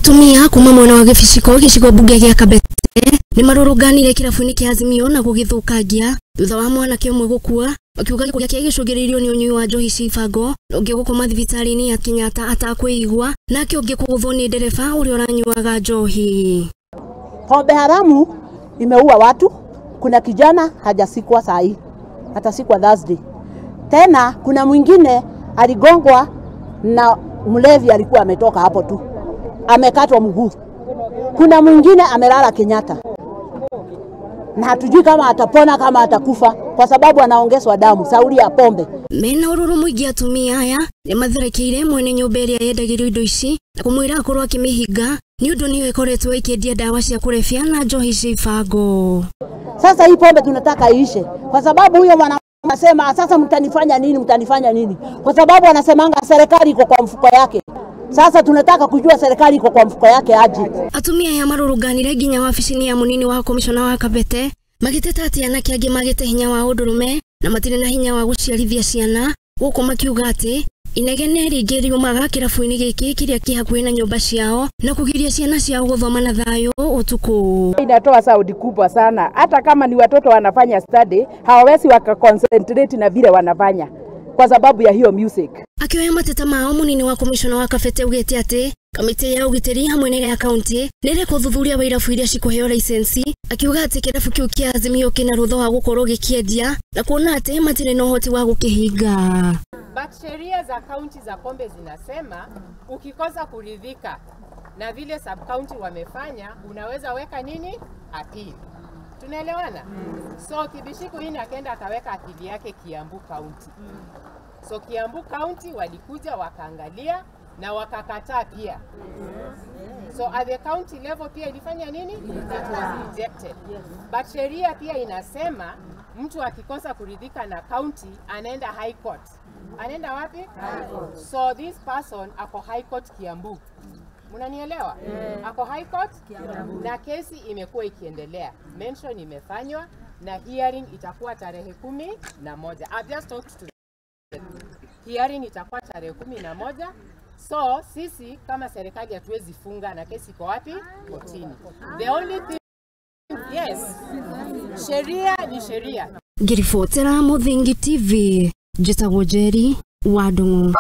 Atumia kuma mwena wa Gĩbiciko gĩcigo mbunge gĩa Kabete nĩ marũrũnganire kĩrabu-inĩ kĩa Azimio na gũgĩthũkangia thutha wa mwanake ũmwe gũkua, makiuga gĩkuũ gĩake gĩcũngĩrĩirio nĩ ũnyui wa njohi cia ibango, na ũngĩ gũkoma thibitarĩ-inĩ ya Kenyatta atakwĩigua, nake ũngĩ kũgũthwo nĩ ndereba ũrĩa ũranyuaga njohi. Pombe haramu imeua watu. Kuna kijana hajasikwa sahi, atasikwa Thursday. Tena kuna mwingine aligongwa na mlevi, alikuwa ametoka hapo tu, amekatwa mguu. Kuna mwingine amelala Kenyatta na hatujui kama atapona kama atakufa, kwa sababu anaongezwa damu sauri ya pombe. Mena ũrũrũ mũingĩ atumia aya nĩ matherekeire mwene nyũmba ĩrĩa yendagĩrio indo ici na kũmwĩra akorwo akĩmĩhinga nĩ ũndũ nĩyo ĩkoretwo ĩkĩendia ndawa cia kũrebia na njohi cia ibango. Sasa hii pombe tunataka iishe, kwa sababu huyo mwana anasema sasa mtanifanya nini, mtanifanya nini? Kwa sababu anasemanga serikali iko kwa mfuko yake. Sasa tunataka kujua serikali iko kwa mfuko yake aje. Atumia aya marũrũnganire nginya wabici-inĩ ya mũnini wa komishona wa Kabete magĩteta atĩ anake angĩ magĩte hinya wa ũndũrũme na matirĩ na hinya wa gũciarithia ciana, gũkũ makiuga atĩ inegene rĩingĩ riumaga kĩrabu-inĩ gĩkĩ kĩrĩa kĩ hakuhĩ na nyũmba ciao na kũgiria ciana ciao gũthoma na thayũ ũtukũ. Inatoa sauti kubwa sana, hata kama ni watoto wanafanya study hawawezi wakaconcentrate na vile wanafanya kwa sababu ya hiyo music. Akioya mateta mao mũnini wa komishona wa Kabete augĩte atĩ kamĩtĩ ya ũgitĩri hamwe na ya kaunti nĩ ĩrĩkũthuthuria wa irabu iria cikũheo licensi, akiuga atĩ kĩrabu kĩu kĩa Azimio kĩna rũtha wa gũkorwo gĩkĩendia na kuona atĩ matirĩ na ũhoti wa gũkĩhinga. But sheria za kaunti za pombe zinasema ukikosa kuridhika na vile sub county wamefanya unaweza weka nini? Appeal. Tunaelewana? So Kibishiku hii akaenda akaweka appeal yake Kiambu County. So Kiambu County walikuja wakaangalia na wakakataa pia. So at the county level pia ilifanya nini? It was rejected. But sheria pia inasema mtu akikosa kuridhika na county anaenda high court. Anaenda wapi? High court. So this person ako high court Kiambu. Mnanielewa? Ako high court Kiambu. Na kesi imekuwa ikiendelea. Mention imefanywa na hearing itakuwa tarehe 11. I've just talked to hearing itakuwa tarehe 11. So sisi kama serikali hatuwezi funga na kesi iko wapi? Kotini. The only thing, yes, sheria ni sheria. Ngiribotera Muthingi TV, njĩtagwo Njeri wa Ndung'u.